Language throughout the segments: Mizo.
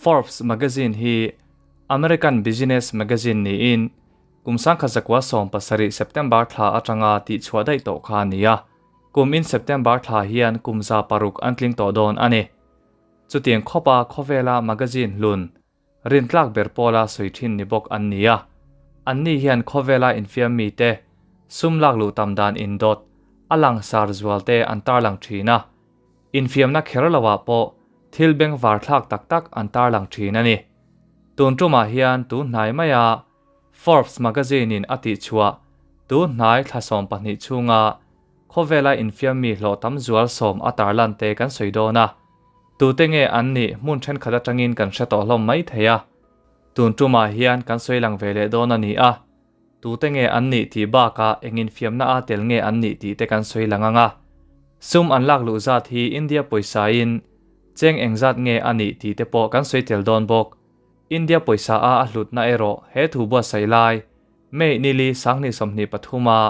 Forbes magazine hi American business magazine niin kum 1917 September thla atanga tihchhuah daih tawh kha a ni a. Kum in September thla hian kum 600 an tling tawh dawn a ni. Chutiang khawpa khawvela magazine hlun rintlak ber pawla sawi thin ni bawk an ni a. Anni hian khawvela infiam mite sum lak luh tam dan indawt a langsar zual te an tarlang thin a. Infiamna kher loah pawh thil bengvar thlak tak tak an tarlang thin a ni. Tun tumah hian tun hnai maia Forbes magazine-in a tihchhuah tun hnai thla 12 chhunga khawvela infiam mi hlawh tam zual 10 a tarlan te kan sawi dawn a. Tute nge an nih hmun thenkhat atangin kan hre tawh hlawm mai thei a. Tun tumah hian kan sawi lang ve leh dawn a ni a. Tute nge an nih tih bakah eng infiamna a tel nge an nih tih te kan sawi lang ang a. Sum an lak luh zat hi India pawisa-in cheng eng zat nge a nih tih te pawh kan sawi tel dawn bawk. India pawisa a a hlutna erawh he thu buatsaih lai May nili 2023 a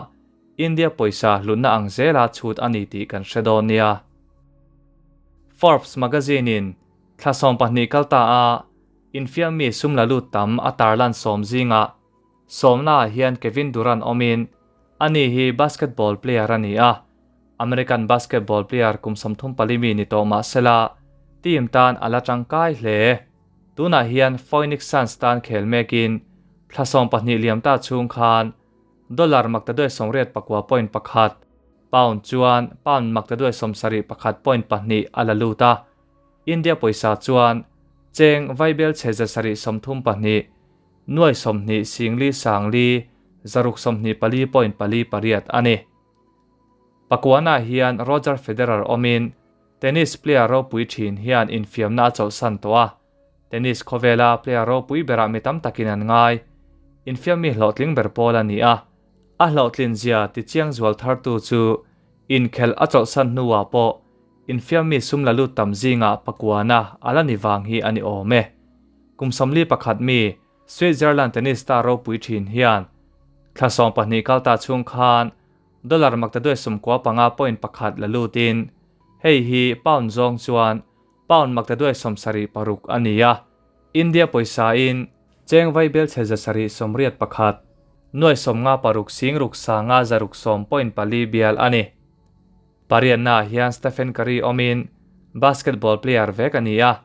India pawisa hlutna ang zela chhut a ni tih kan hre dawn nia. Forbes magazine-in thla 12 kal ta a infiam mi sum la lut tam a tarlan 10 zingah Sawmnaah hian Kevin Durant awmin, ani hi basketball player a ni a, American basketball player kum 34 mi ni tawh mah sela, team tan a la tangkai hle. Tunah hian Phoenix Suns tan khel mekin, thla 12 liam ta chhung khan dollar maktaduai 89.1, pound chuan pound maktaduai 71.2 a la lut a. India pawisa chuan cheng vaibel chhe 732 nuai 20 singli sangli zaruk 24.48 a ni. Pakwana hian Roger Federer awmin tennis player ropui thin hian infiamna a chawlhsan tawh a. Tennis khawvela player ropui berah mi tam takin an ngai. Infiam mi hlawhtling ber pawl a ni a. A hlawhtlin zia tichiang zual thartu chu inkhel a chawlhsan hnuah pawh infiam mi sum la lut tam zinga pakwana ala ni wang hi ani awm e. Kum 41 mi Switzerland tennis star ropui thin hian thla 12 kalta chung khan dollar maktaduai 95.1 la lutin hei hi pound zawng chuan pound maktaduai 76 ania. India pawisa in cheng vaibel chhe 781 nuai 56 singruk sanga zaruk 10.4 bial ani. Parianna hian Stephen Curry awmin basketball player vek ania.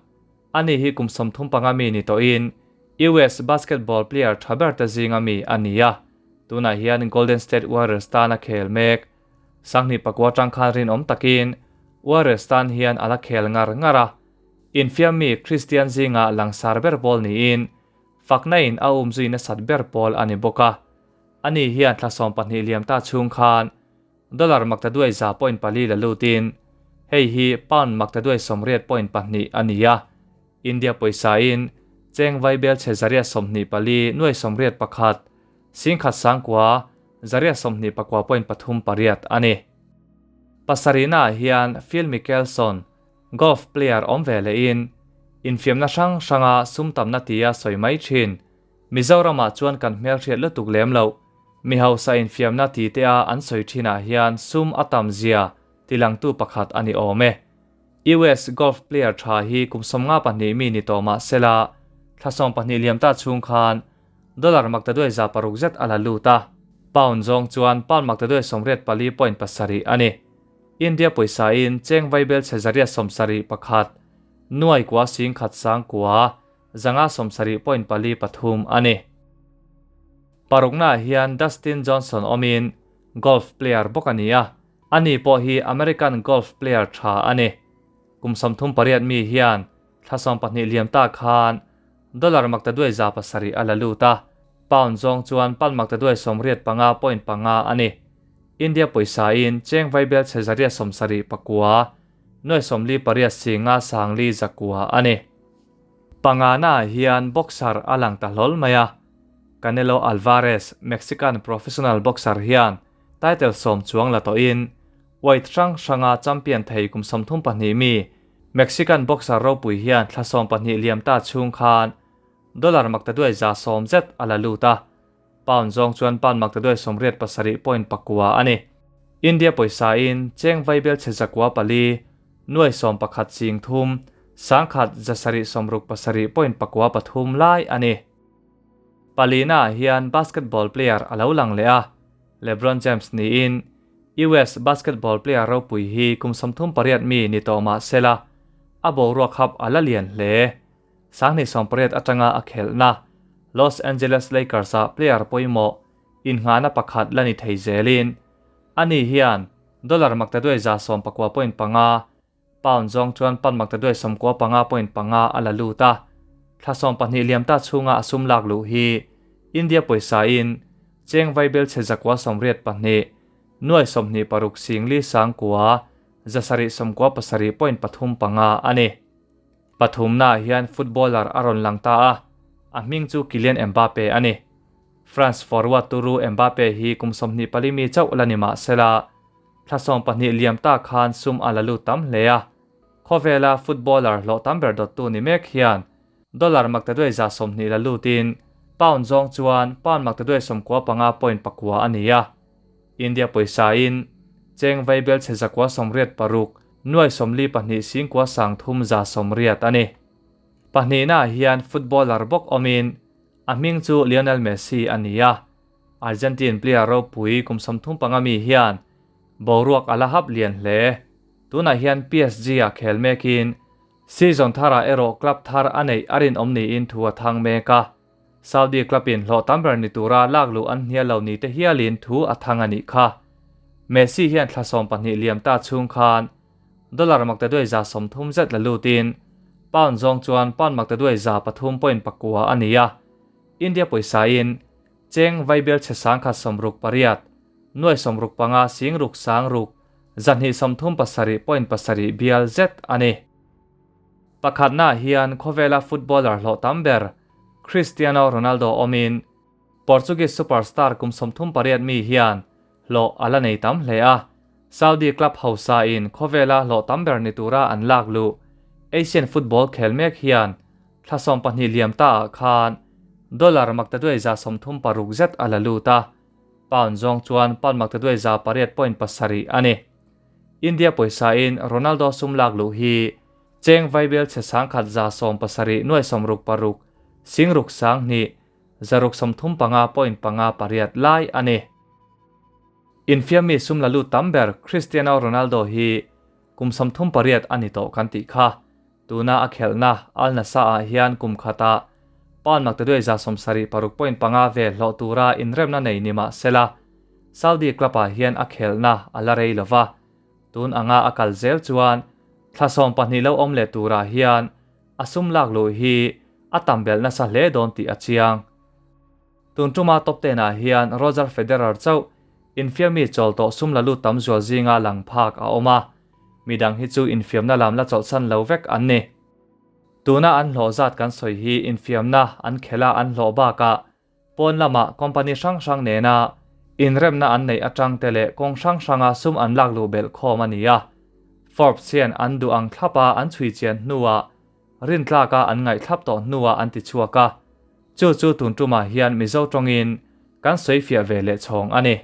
Ani hi kum 35 mi ni tawhin US basketball player thaber te zinga mi ania. Tunah hian Golden State Warriors tan a khel mek. Sangni pakwa tang khan rin awm takin Warriors tan hian ala khel ngar ngara. Infiam mi Christian zinga langsar ber pawl niin fakna in a um zui na sat ber pawl ani bawk a. Ani hian thla 12 liam ta chhung khan dollar maktaduai 100.4 la lutin hei hi pound maktaduai 80.2 ania. India pawisa in cheng vaibel chhe 124 nuai 81 singkhat sangkwa 124.38 ani. Pasarina hian Phil Mickelson golf player awm ve le in infiamna hrang hranga sum tamna tia sawi mai thin. Mizorama chuan kan hmel hriat lutuk lem lo. Mi hausa infiamna ti te a an sawi thinah hian sum a tam zia tilangtu pakhat ani awm e. US golf player tha hi kum 52 mi ni tawh mah sela thla 12 liam ta chhung khan dollar maktaduai 600 zet ala lut a. Pound zawng chuan pound maktaduai 84.7 ani. India pawisa in cheng vaibel chhe 171 nuai kwa sing khat sang kwa zanga 70.43 ani. Parukna hian Dustin Johnson awmin golf player bawk ani a. Ani pawh hi American golf player tha ani. Kum 38 mi hian thla 12 liam ta khan dollar maktaduai 700 ala lut a. Pound zawng chuan pound maktaduai 85.5 ani. India pawisa in cheng vaibel chhe 179 nuai 48 singa sangli zakua ani. Pangana hian boxer alang ta hlol maya. Canelo Alvarez, Mexican professional boxer hian title som chuang la to in weight hrang hranga champion thei kum 32 mi Mexican boxer ropui hian thla 12 liam ta chhung khan dollar maktaduai 110 zet ala lut a. Pound zawng chuan pound maktaduai 87.4 ani. India pawisa in cheng vaibel chhe 4 nuai 11 sing thum 1763.63 lai a ni. Palina ah hian basketball player a lo lang leh a, LeBron James niin US basketball player ropui hi kum 38 mi ni tawh mah sela, a boruak hap a la lian hle. 2018 atanga a khelhna Los Angeles Lakers ah player pawimawh innghahna pakhat la ni thei zelin ani hian dollar maktaduai 119.5, pound zawng chuan pan maktaduai 95.5 a la lut a. Thla 12 liam ta chhunga a sum lak luh hi India pawisa in cheng vaibel chhe 982 nuai 26 singli sangkua 797.35 a ni. Pathumna ah hian footballer a rawn lang ta a, a hming chu Kylian Mbappe a ni. France forward turu Mbappe hi kum 24 mi chauh la ni mah sela, thla 12 liam ta khan sum a la lut tam hle a. Khawvela footballer hlawh tam ber dawttu ni mek hian dollar maktaduai 120 la lutin pound zawng chuan pound maktaduai 95.9 a ni a. India pawisa in cheng vaibel chhe 986 nuai 42 singkua sang thum 180 a ni. Pahnihna ah hian footballer bawk awmin a hming chu Lionel Messi a ni a. Argentine player ropui kum 35 mi hian boruak a la hap lian hle. Tunah hian PSG ah khel mekin season tharah erawh club thar a neih a rinawm niin thu a thang mek a. Saudi club in hlawh tam ber ni tura lak luh an hnial lo ni te hialin thu a thang a nih kha. Messi hian thla 12 liam ta chhung khan dollar maktaduai 130 zet la lutin pound zawng chuan pound maktaduai 3.9 a ni a. India pawisa in cheng vaibel chhe 168 nuai 65 sing ruk sang ruk 237.7 bial zet a ni. Pakhatna hian khawvela footballer hlawh tam ber Cristiano Ronaldo awmin Portuguese superstar kum 38 mi hian hlawh a la nei tam hle a. Saudi club hausa in khawvela hlawh tam ber ni tura an lak luh Asian football khel mek hian thla 12 liam ta ah khan dollar maktaduai 136 zet a la lut a. Pound zawng chuan pound maktaduai 800.7 a ni. India pawisa in Ronaldo sum lak luh hi cheng vaibel chhe 117 nuai 66 sing ruk sang hnih 635.58 lai a ni. Infiammi sum la lut tam ber Cristiano Ronaldo hi kum 38 a ni tawh kan tih kha. Tuna a khelhna Al Nassr ah hian kum khata pound maktaduai 76.5 vel hlawh tura inremna nei ni mah sela, Saudi club ah hian a khelhna a la rei lova. Tun anga a kal zel chuan thla 12 lo awm leh turah hian a sum lak luh hi a tam belh nasa hle dawn tih a chiang. Tun tuma top 10 ah hian Roger Federer chauh infiammi chawl tawh sum la lut tam zual zinga lang phak a awm a. Midang hi chu infiamna lam la chawlhsan lo vek an ni. Tuna an hlawh zat kan sawi hi infiamna an khela an hlawh bakah pawn lama company hrang hrang nena inremna an neih atang te leh kawng hrang hranga sum an lak luh belh khawm a ni a. Forbes hian an duh ang thlapa an chhui chian hnuah rintlaka an ngaih thlap tawh hnuah an ti chhuak a. Chu chu tun tumah hian Mizo tawngin kan sawi fiah ve leh chhawng a ni.